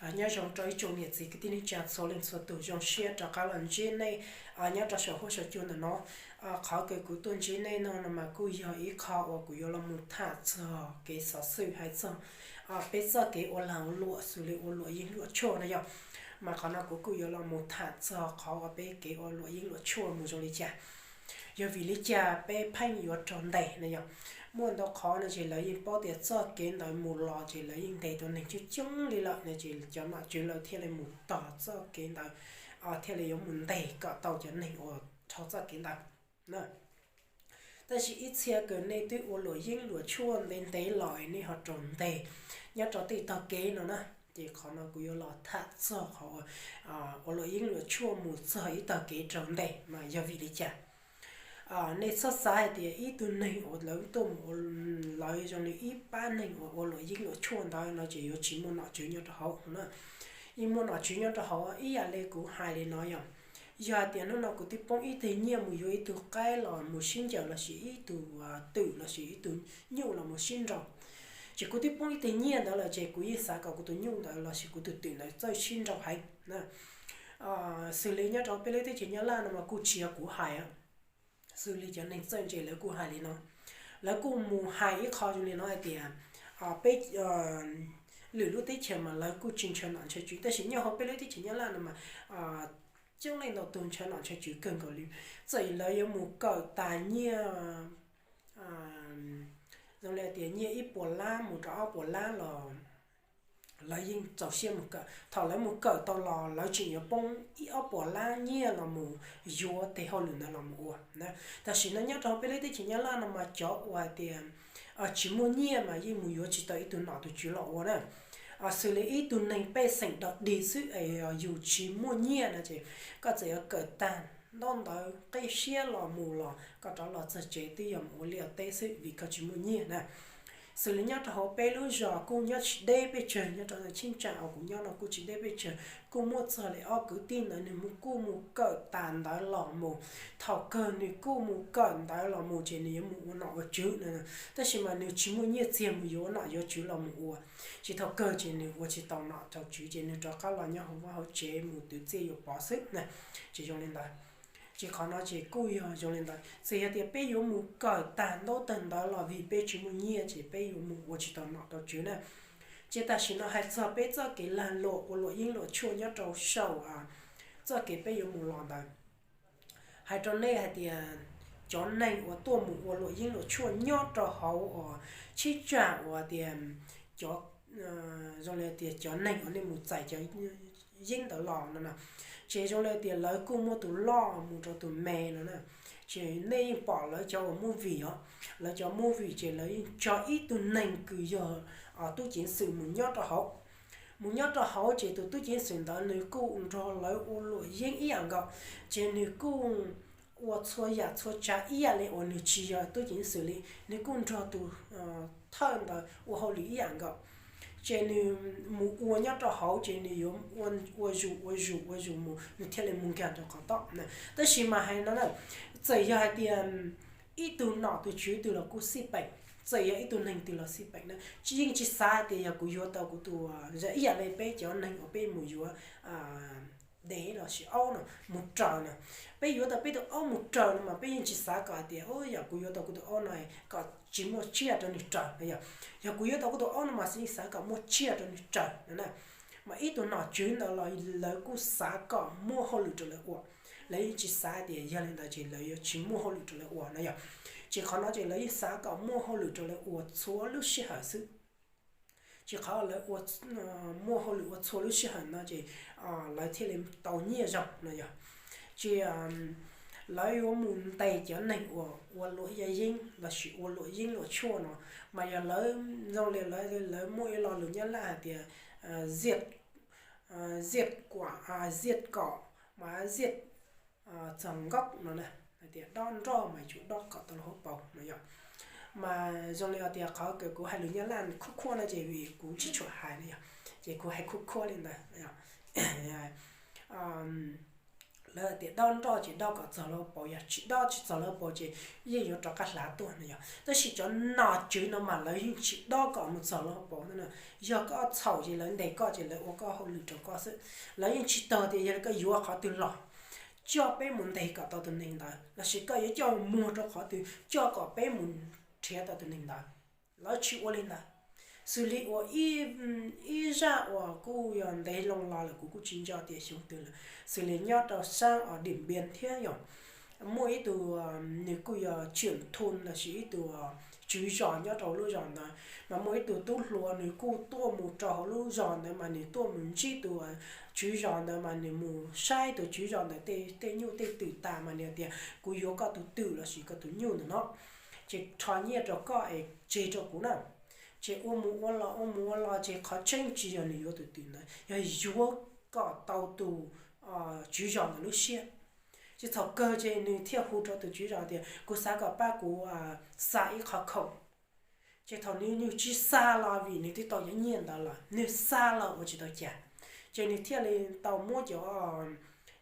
Nyob zoo rau ib tsoom niam txiv kwv tij neej tsa txhua leej txhua tus, zoo siab rov qab los ntsib nej nyob rau saum huab saum cua ntawm no. Qhov kws kuv tuaj ntsib nej no no mas kuj yog ib qho uas kuv yuav los mus tham txog kev xov xwm hais txog peb txoj kev ua lag ua luam xws li ua luam yeeb luam tshuaj no yog. Mas qhov no kuv kuj yuav los mus tham txog qhov uas peb kev ua luam yeeb luam tshuaj mus zoo li cas. Yog vim li cas peb pheej yuav raug ntes no yog. Muaj ntau qhov no ces lawv yeej paub tias txoj kev ntawd mus los ces lawv yeej ntes tau neeg coob coob li lawm no ces cov nom tswv lawv thiaj li mus tog txoj kev ntawd, thiaj li yuav mus ntes kom tau cov neeg uas dhau txoj kev ntawd. Tab sis ib txhia kws nej twb ua luam yeeb luam tshuaj ntev ntev los nej ho raug ntes nyob rau tej tog kev no na, ces qhov no kuv yuav los tham txog qhov ua luam yeeb luam tshuaj mus txog ib tog kev raug ntes mas yog vim li cas. Nej txhob xav hais tias ib tug neeg uas lawv tuaj mus, lawv zoo li ib pab neeg uas ua luam yeeb luam tshuaj ntawd no ces yuav tsis muaj nom tswv nyob rau hauv no na. Yeej muaj nom tswv nyob rau hauv ib yam li kuv hais li no yog. Yog hais tias hnub no kuv twb poob ib teg nyiaj mus yuav ib tug qaib los mus sib ncaws lossis ib tug twm lossis ib tug nyuj los mus sib nraus, ces kuv twb poob ib teg nyiaj ntawd lawm ces kuv yeej xav kom kuv tus nyuj ntawd lossis kuv tus twm ntawd txawj sib nraus heev. Xws li nyob rau peb lub teb chaws Nyab Laj no mas kuj tsis yog kuv hais, xws li cov neeg txawj ntse lawv kuj hais li no. Lawv kuj mus hais ib qho zoo li no hais tias peb lwm lub teb chaws mas lawv kuj tsis ntshaw nom ntshaw tswv, tab sis nyob hauv peb lub teb chaws Nyab Laj no mas coob leej ntau tus ntshaw nom ntshaw tswv kawg nkaus li. Txawm lawv yuav mus kawm tas nyiaj, zoo li tias nyiaj ib puas lab mus rau ob puas lab los lawv yeej txaus siab mus kawm. Thaum lawv mus kawm tau los lawv tseem yuav poob ib ob puas lab nyiaj los mus yuav tes hauj lwm ntawd los mus ua na. Tam sim no nyob rau hauv peb lub teb chaws Nyab Laj no mas cov uas hais tias tsis muaj nyiaj mas yeej mus yuav tsis tau ib tug nom tus tswv los ua na. Xws li ib tug neeg pej xeem dog dig xwb es yus tsis muaj nyiaj no ces koj txawm yuav kawm tag ntaub ntawv qib siab los mus los koj rov los txog tsev twb yog mus ua liaj teb xwb vim koj tsis muaj nyiaj na. Xws li nyob rau hauv peb lub zos kuj nyob tsis deb pes tsawg, nyob rau cheeb tsam uas kuv nyob no kuj tsis deb pes tsawg, kuj muaj txog li ob kwv tij ntawd nws kuj mus kawm tas ntawv los mus. Thaum kawg nws kuj mus kawm ntawv los mus ces nws yuav mus ua nom ua tswv no, tab sis mas nws tsis muaj nyiaj txiag mus yuav ua nom yuav tswv los mus ua, ces thaum kawg ces nws ua tsis tau nom tau tswv ces nws rov qab los nyob hauv vaj hauv tsev mus twv txiaj yuav pov xwb na. Ces zoo li ntawd, ces qhov no ces kuj yog zoo li ntawd, txawm yog tias peb yuav mus kawm tag ntaub tag ntawv los vim peb tsis muaj nyiaj ces peb yuav mus ua tsis tau nom tau tswv na. Ces tam sim no hais txog peb txoj kev lag luam ua luam yeeb luam tshuaj nyob rau saum txoj kev peb yuav mus los ntawd. Hais rau nej hais tias cov neeg uas tuaj mus ua luam yeeb luam tshuaj nyob rau hauv uas cheeb tsam uas tias cov, zoo li tias cov neeg uas nej mus txais cov yeeb ntawd los no na, ces zoo li tias lawv kuj muaj tus loj mus rau tus me no na. Ces nej yeej pom lawv cov uas movie os, lawv cov movie ces lawv yeej tso ib tug neeg kws yog tub ceev xwm mus nyob rau hauv. Mus nyob rau hauv ces tus tub ceev xwm ntawd nws kuj nrog lawv ua luam yeeb ib yam nkaus, ces nws kuj ua txhua yam txhua tsav ib yam li uas nws tsis yog tub ceev xwm li, nws kuj nrog tus thawj ntawd ua hauj lwm ib yam nkaus. Ces nws mus ua nyob rau hauv ces nws yuav ua zus ua zus ua zus mus nws thiaj li mus nkag rau qhov toj. Tab sis mas hais no na, txawm yog hais tias ib tug nom tus tswv twg los kuj xij peem, txawm yog ib tug neeg twg los xij peem na, tsis yeej tsis xav tias yog kuv yuav tau kuv tus, ib yam li peb cov neeg uas peb mus yuav dev lossis aub no mus raws na, peb yuav tau peb tus aub mus raws no mas peb yeej tsis xav kom hais tias yog kuv yuav tau kuv tus aub no kom tsis muaj tsiaj rau nws raws no yog, yog kuv yuav tau kuv tus aub no mas yeej xav kom muaj tsiaj rau nws raws no na. Mas ib tug nom tswv ntawd los lawv kuj xav kom muaj hauj lwm rau lawv ua, lawv yeej tsis xav tias yog li ntawd ces lawv yuav tsis muaj hauj lwm rau lawv ua no yog. Ces qhov no ces lawv yeej xav kom muaj hauj lwm rau lawv ua txhua lub sij hawm xwb. Ces qhov lawv muaj hauj lwm ua txhua lub sij hawm no ces lawv thiaj li tau nyiaj zoo no yog. Ces lawv yuav mus ntes cov neeg uas ua luam yaj yeeb lossis ua luam yeeb luam tshuaj no, mas yog lawv zoo li lawv muaj ib lo lus Nyab Laj hais tias ziaj kom, ziaj kom mas ziaj txog nkaub no na, hais tias dob nroj mas yuav tsum dob kom tau lub hauv paus no yog. Mas zoo li tias qhov kws kuv hais lus Nyab Laj khuab khuab no ces vim kuv tsis tshua hais no yog, ces kuv hais khuab khuab li ntawd. lawv tias dob nroj ces dob kom txog lawv hauv paus, yog tsis dob tsis txog lawv hauv paus ces yeej yuav rov qab hlav tuaj no yog. Tab sis cov nom tswv no mas lawv yeej tsis dob kom mus txog lawv hauv paus na. Yog koj txhaum ces lawv ntes koj ces lawv ua koj hauj lwm rau koj xwb. Lawv yeej tsis tau tias yog koj yuav qhov twg los coj peb mus ntes kom tau tus neeg ntawd, lossis koj yuav coj muag rau qhov twg coj kom peb mus nrhiav tau tus neeg ntawd. Lawv tsis ua li ntawd. Xws li uas ib zaj uas kuj yog ntev loo los lawm, kuv kuj tsis nco tias xyoo twg lawm, xws li nyob rau sab Dim Npias thiab yog muaj ib tug, nws kuj yog tsim thu lossis ib tug tswv zos nyob rau lub zos ntawd, mas muaj ib tug tub hluas nws kuj tuaj mus rau hauv lub zos ntawd mas nws tuaj mus ntsib tus tswv zos ntawd mas nws mus saib tus tswv zos ntawd tej nyuj tej twm tas mas nws tias kuv yuav koj tus twm lossis koj tus nyuj ntawm no. Ces rho nyiaj rau koj es tseg rau kuv na. Ces ua mus ua los ua mus ua los ces qhov tseeb tsis yog nws yuav tus twm ntawd, yog yuav kom tau tus tswv zos ntawd lub siab. Ces thaum kawg ces nws thiaj hu rau tus tswv zos tias kuv xav kom pab kuv xa ib qho khoom. Ces thaum nws nws tsis xa los vim nws twb tau cov nyiaj ntawd los, nws xa los ua tsis tau cas. Ces nws thiaj li tau muab cov,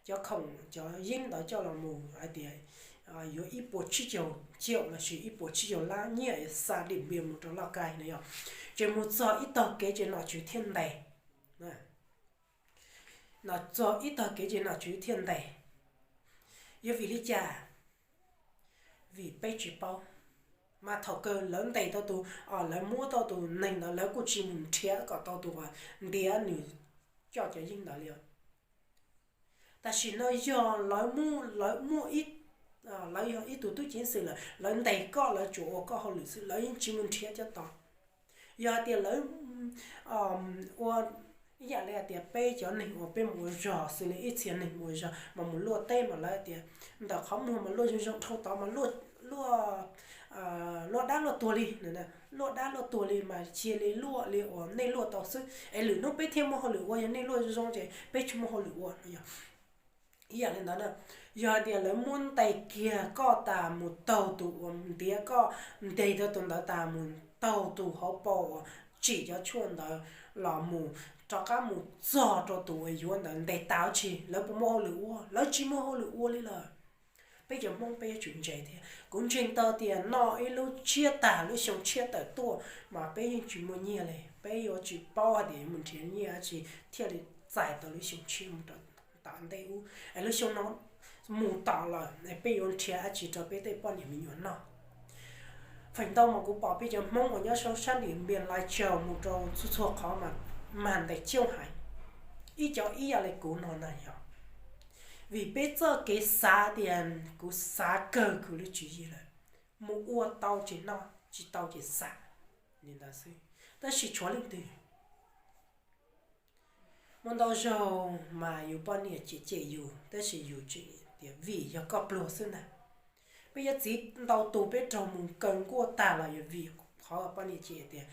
cov khoom cov yeeb ntawd coj los mus hais tias yuav ib puas tsib caug caum lossis ib puas tsib caug lab nyiaj xa Dim Npias mus rau Lauj Kaim no yog. Ces mus txog ib tog kev ces nom tswv thiaj ntes. Nom txog ib tog kev ces nom tswv thiaj ntes. Yog vim li cas? Vim peb tsis paub. Mas thaum kawg lawv ntes tau tus, lawv muab tau tus neeg ntawd lawv kuj tsis mus nrhiav kom tau tus uas ntiav nws coj cov yeeb ntawd li. Tam sim no yog lawv muaj, lawv muaj, lawv yog ib tug tub ceev xwm lawm, lawv ntes koj lawv tsuas ua koj hauj lwm xwb, lawv yeej tsis mus nrhiav cov tod. Yog hais tias lawv ua ib yam li hais tias peb cov neeg uas peb mus ua zog xws li ib txhia neeg mus ua zog mas mus luaj teb mas lawv tias ntawm qhov muag mas luaj zoo zoo dhau tod mas luaj, luaj dab luaj tuag li, luaj dab luaj tuag li mas cia li luaj li uas nej luaj tau xwb es lwm hnub peb thiaj muaj hauj lwm ua, yog nej luaj zoo zoo ces peb tsis muaj hauj lwm ua no yog. Ib yam li ntawd na, yog hais tias lawv muab ntes kiag koj tas mus taug tus uas ntiav koj, ntes tau tus ntawd tas mus taug tus hauv paus uas tsim cov tshuaj ntawd los mus rov qab mus txog rau tus uas yuav ntawd ntes tas tsis, lawv puas muaj hauj lwm ua? Lawv tsis muaj hauj lwm ua li lawm. Peb cov Hmoob peb yuav tsum ntse thiab. Kuv ntseeg tau tias noj ib lub tshiab tag lub xyoo tshiab tawm tuaj mas peb yeej tsis muaj nyiaj li, peb yuav tsis paub hais tias yuav mus nrhiav nyiaj dab tsi thiaj li txais tau lub xyoo tshiab mus rau tom ntej ub es lub xyoo no mus tom lawm es peb yuav nrhiav dab tsi rau peb tej poj niam me nyuam noj. Feem ntau mas kuv pom peb cov Hmoob uas nyob sab sab Dim Npias Lais Tsaus mus rau txhua txhua qhov mas mag ntes coob heev. Ib co ib yam li kuv no na yog vim peb txoj kev xav tias kuv xav kawg kuv lub tswv yim lawm, mus ua tau ces noj, tsis tau ces xam li ntawd xwb, tab sis tshuav leej twg? Muaj ntau zaug mas yus poj niam cem cem yus tab sis yus tseem tias vim yog koj pluag xwb ntag. Peb yuav txiv ntau tus peb raug mus kaw nkuaj tag los yog vim qhov poj niam cem tias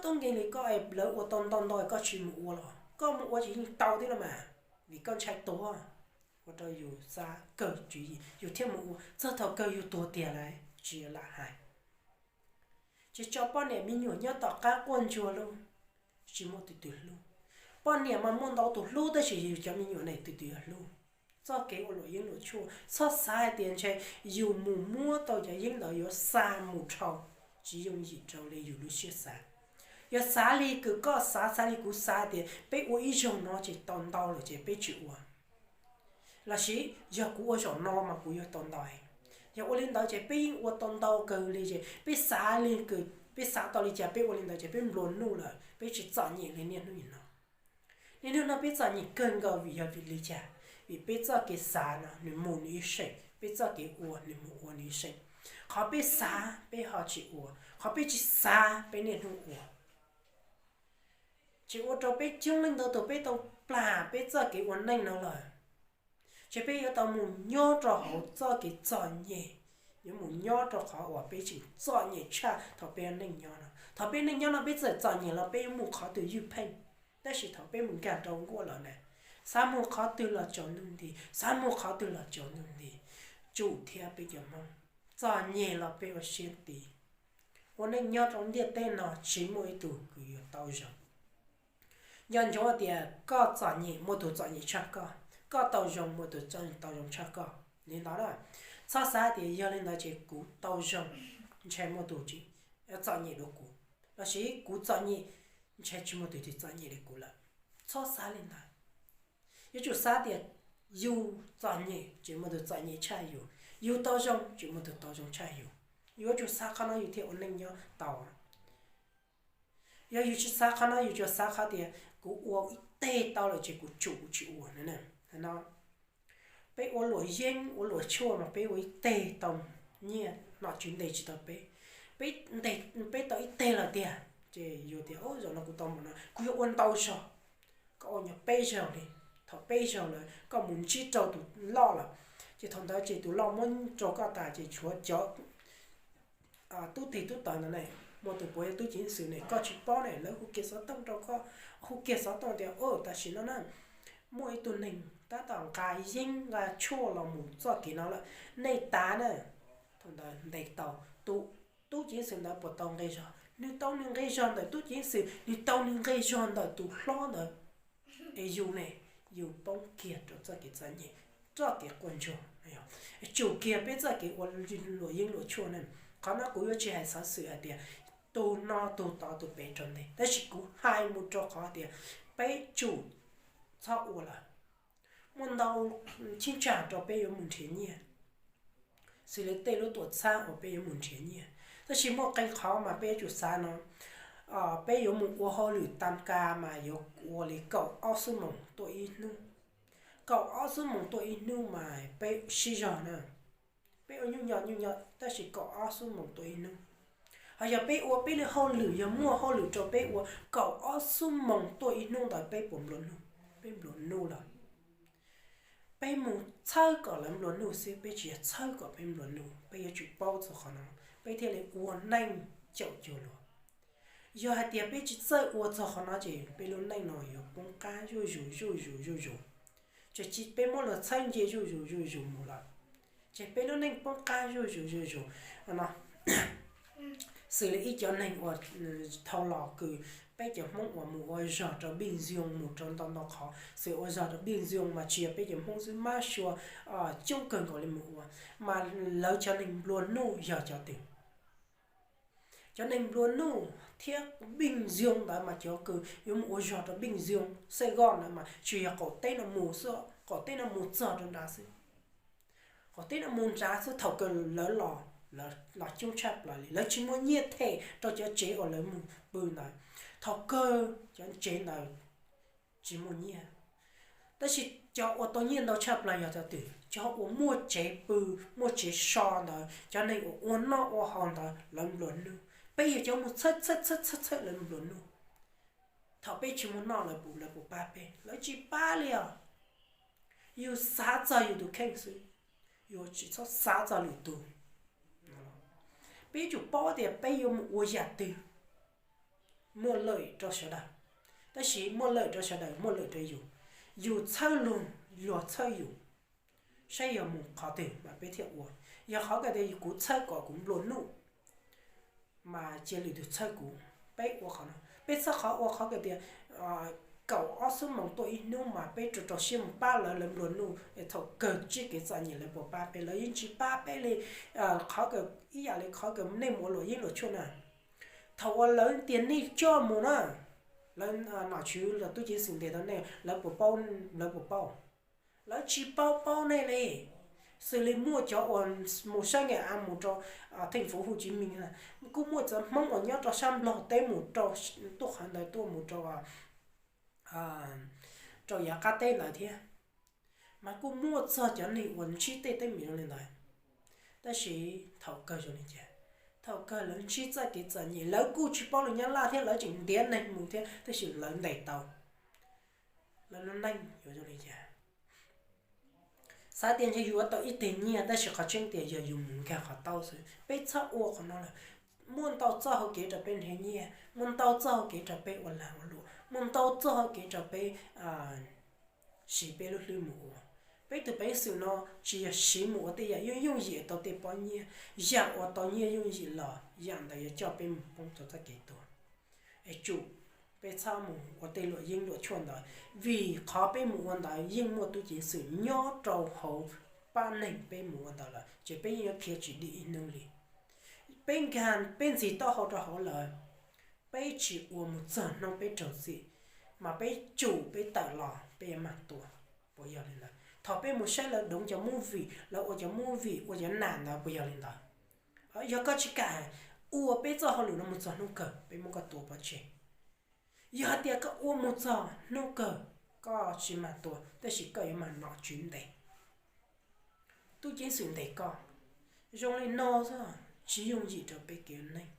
tub nkeeg li koj es lawv ua tau ntau ntau koj tsis mus ua los koj mus ua ces yeej tau thiab los mas, vim koj ntshai tuag. Ua rau yus xav kawg tswv yim yus thiaj mus ua, txog thaum kawg yus tuag tiag lawm tsis lam hais. Ces tso poj niam me nyuam nyob tom qab quaj ntsuag lauj, tsis muaj tus twg hlub. Poj niam mas muaj ntau tus hlub tab sis yus cov me nyuam ne tus twg yuav hlub? Txoj kev ua luam yeeb luam tshuaj txhob xav hais tias ntshe yus mus muab tau cov yeeb ntawd yuav xa mus dhau, tsis yooj yim raws li yus lub siab xav. Yog xav li kws koj xav, xav li kuv xav tias peb ua ib zaug no ces tau ntau lawm ces peb tsis ua, lossis yog kuv ua zaum no mas kuv yuav tau ntau. Yog ua li ntawd ces peb yeej ua tau ntau kawg li ces peb xav li kws peb xav tau li cas peb ua li ntawd ces peb nplua nuj lawm, peb tsis txom nyem li niaj hnub nim no. Niaj hnub no peb txom nyem kawg nkaus vim yog vim li cas? Vim peb txoj kev xav no nws mus nws ib seem, peb txoj kev ua nws mus ua nws ib seem. Qhov peb xav peb ho tsis ua, qhov peb tsis xav peb niaj hnub ua. Ces ua rau peb coob leej ntau tus peb tau plam peb txoj kev ua neej no lawm. Ces peb yuav tau mus nyob rau hauv txoj kev txom nyem, yuav mus nyob rau qhov uas peb tseem txom nyem tshaj thaum peb ua neej nyob no. Thaum peb neej nyob no peb txawm txom nyem los peb yuav mus qhov twg ywj pheej, tab sis thaum peb mus nkag rau nkuaj lawm na, xav mus qhov twg los tsaus ntuj nti, xav mus qhov twg los tsaus ntuj nti. Tsum thiab peb cov Hmoob, txom nyem los peb ua siab tiv. Ua neej nyob rau ntiaj teb no tsis muaj ib tug kws yuav tau zoo. Nco ntsoov tias koj txom nyem muaj tus txom nyem tshaj koj, koj tau zoo muaj tus tau zoo tshaj koj li ntawd na. Txhob xav tias yog li ntawd ces kuv tau zoo ntshai muaj tus tsis txom nyem dua kuv, lossis kuv txom nyem ntshai tsis muaj tus twg txom nyem li kuv lawm. Txhob xav li ntawd. Yuav tsum xav tias yus txom nyem tsis muaj tus txom nyem tshaj yus, yus tau zoo tsis muaj tus tau zoo tshaj yus. Yuav tsum xav qhov no yus thiaj ua neej nyob tau. Yog yus tsis xav qhov no, yus tsuas xav qhov tias kuv ua ib teg tau lawm ces kuv tsum kuv tsis ua no. Peb ua luam yeeb ua luam tshuaj mas peb ua ib teg tau nyiaj, nom tswv ntes tsis tau peb. Peb, peb tau ib teg lawm tiag ces yus tias, zaum no kuv tau mus no kuv yuav ua ntau zaug. Koj ua nyuag peb zaug li, thaum peb zaug lawm koj mus ntsib rau tus loj lawm, ces thaum ntawd ces tus loj muab rau koj tas ces tshuav cov tub teg tub taws ntawd ne, muaj tus puav yog tub ceev xwm ne, koj tsis paub ne, lawv hu kiag xov tooj rau koj, hu kiag xov tooj tias, tam sim no na, muaj ib tug neeg tab tom nqa yeeb nqa tshuaj los mus txoj kev no lawm, nej tav na. Thaum ntawd ntes tau, tus tub ceev xwm ntawd puas tau nqi zog? Nws tau nws nqi zog ntawm tub ceev xwm, nws tau nws nqi zog ntawm tus hlob ntawd. Es yus ne, yus poob kiag rau txoj kev txom nyem, txoj kev quaj ntsuag. Tsum kiag peb txoj kev ua luam yeeb luam tshuaj ne. Qhov no kuv yuav tsis hais xov xwm hais tias tus no tus tod tus pem rau ntej, tab sis kuv hais mus rau qhov tias peb tsum txhob ua lawm. Muaj ntau cheeb tsam rau peb yuav mus nrhiav nyiaj, xws li tej lub tuam txhab uas peb yuav mus nrhiav nyiaj, tab sis muaj qee qhov mas peb yuav tsum xav no. Peb yuav mus ua hauj lwm tas kas mas yuav ua li kaum ob xuab moos tuaj ib hnub. Kaum ob xuab moos tuaj ib hnub mas peb siv zog na, peb ua nyuj nyo nyuj nyo tab sis kaum ob xuab moos tuaj ib hnub. Ho yog peb ua peb li hauj lwm, yog muaj hauj lwm rau peb ua kaum ob xuab moos tuaj ib hnub ntawd peb puas nplua nuj? Peb nplua nuj lawm. Peb mus txhawb kom lawv nplua nuj xwb, peb tsis yog txhawb kom peb nplua nuj. Peb yuav tsum paub txog qhov no, peb thiaj li ua neej caum cuag luag. Yog hais tias peb tsis txawj ua txog qhov no ces peb lub neej no yuav poob qab zuj zus zuj zus zuj zus. Tsuas tsis peb muab luag txhawb nce zuj zus zuj zus mus lawm, ces peb lub neej poob qab zuj zus zuj zus no. Xws li ib cov neeg uas dhau los kws peb cov Hmoob uas mus ua zog rau Npij Ntxoo mus rau ntau ntau qhov, xws ua zog rau Npij Ntxoo mas tsis yog peb cov Hmoob xwb, mab sua coob kawg nkaus li mus ua, mas lawv cov neeg nplua nuj yog cov twg? Cov neeg nplua nuj thiab Npij Ntxoo ntawd mas cov kws yuav mus ua zog rau Npij Ntxoo Xais Goj ntawd mas tsuas yog qaum teb no mus xwb, qaum teb no mus txog rau nrad xwb. Qaum teb no mus nrad xwb, thaum kawg lawv los, los coob tshaj plaws li, lawv tsis muaj nyiaj them rau cov tsev uas lawv mus pw ntawd. Thaum kawg cov tsev ntawd tsis muaj nyiaj. Tab sis cov uas tau nyiaj ntau tshaj plaws yog cov twg? Cov uas muaj tsev pw, muaj tsev so ntawd, cov neeg uas ua noj ua haus ntawd lawv nplua nuj. Peb yog cov mus txhawb txhawb txhawb txhawb lawv nplua nuj. Thaum peb tsis muaj noj lawv puas, lawv puas pab peb? Lawv tsis pab li os. Yus xav txog yus tus kheej xwb, yus tsis txhob xav txog lwm tus. Peb yuav tsum paub tias peb yuav mus ua yam twg muaj lawm rau sawv daws, tab sis muaj lawm rau sawv daws muaj lawm rau yus. Yus txhawb luag, luag txhawb yus, saib yog mus qhov twg mas peb thiaj ua. Yog qhov kawg tias kuv txhawb kom kuv nplua nuj mas cia lwm tus txhawb kuv. Peb ua qhov no, peb txhawb qhov ua qhov kawg tias kaum ob xuab moos tuaj ib hnub mas peb rau rau siab mus pab lawv, lawv nplua nuj, thaum kawg txoj kev txom nyem lawv puas pab peb? Lawv yeej tsis pab peb li. Qhov kawg ib yam li qhov kawg nej mus ua luam yeeb luam tshuaj na, thaum uas lawv tias nej coj mus na, lawv nom tswv los tub ceev xwm ntes tau nej, lawv puas paub? Lawv puas paub? Lawv tsis paub paub nej li. Xws li muaj cov uas mus saib nqe av mus rau theej fuv Hu Tsis Meej, kuj muaj cov Hmoob uas nyob rau sab Nplog teb mus rau, tuaj qhov ntawd tuaj mus rau, rau yav qab teb ntawd thiab. Mas kuj muaj txog cov neeg uas ntsib tej teeb meem zoo li ntawd. Tab sis thaum kawg zoo li cas? Thaum kawg lawv ntsib txoj kev txom nyem, lawv kuj tsis paub lus Nyab Laj thiab, lawv tseem ntiav neeg mus thiab, tab sis lawv ntes tau. Lawv lub neej yuav zoo li cas? Xav tias ntshe yus yuav tau ib teg nyiaj, tab sis qhov tseeb tias yog yus mus nkag qhov taub xwb. Peb txhob ua qhov no lawm. Muaj ntau txoj hau kev rau peb nrhiav nyiaj, muaj ntau txoj hau kev rau peb ua lag ua luam, muaj ntau txoj hau kev rau peb siv peb lub hlwb mus ua. Peb tus peev xwm no tsis yog siv mus ua tej yam yooj yooj yim tau tej pob nyiaj, yam uas tau nyiaj yooj yim los yam ntawd yuav coj peb mus poob rau txoj kev tuag. Es tsum Peb txhob mus ua tej luam yeeb luam tshuaj ntawd, vim qhov peb mus ua ntawd yeej muaj tub ceev xwm nyob rau hauv pab neeg peb mus ua ntawd lawm, ces peb yeej yuav khiav tsis dim ib hnub li. Peb nkag peb ntxiv taub hau rau hauv lawm, peb tsis ua mus txog hnub peb raug txim, mas peb tsum peb tawm los peb yuav mag tua, puas yog li ntawd? Thaum peb mus saib lawv doov cov movie, lawv ua cov movie ua cov nam ntawd, puas yog li ntawd? Yog koj tsis kam ua peb txoj hauj lwm no mus txog hnub kawg, peb muab koj tua pov tseg. Yog hais tias koj ua mus txog hnub kawg, koj tsis mag tua, tab sis koj yuav mag nom tswv ntes, tub ceev xwm ntes koj. Zoo li no xwb, tsis yooj yim rau peb kev ua neej.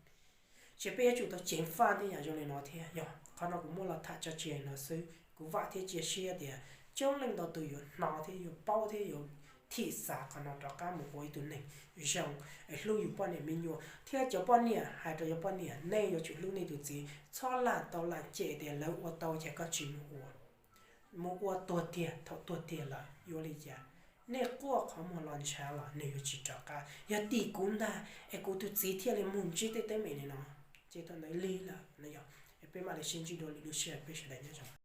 Ces peb yuav tsum tau ceev faj tej yam zoo li no thiab. Yog qhov no kuv muab los tham tso tseg no xwb, kuv vam thiab cia siab tias coob leej ntau tus yuav hnov thiab yuav paub thiab yuav thim xav qhov no rov qab mus ua ib tug neeg zoo, hlub yus poj niam me nyuam, thiab cov poj niam hais rau cov poj niam, nej yuav tsum hlub nej tus txiv, txhob lam tau lam cem tias lawv ua tau ces koj tsis mus ua. Mus ua tuag tiag, thaum tuag tiag lawm yuav li cas? Nej quaj qhov muag los ntshav los nws yuav tsis rov qab. Yog tim kuv ntag es kuv tus txiv thiaj li mus ntsib tej teeb meem li no, ces thaum ntawd lig lawm no. Yog peb mam li sib ntsib dua lwm lub sij hawm, peb sawv daws nyob zoo.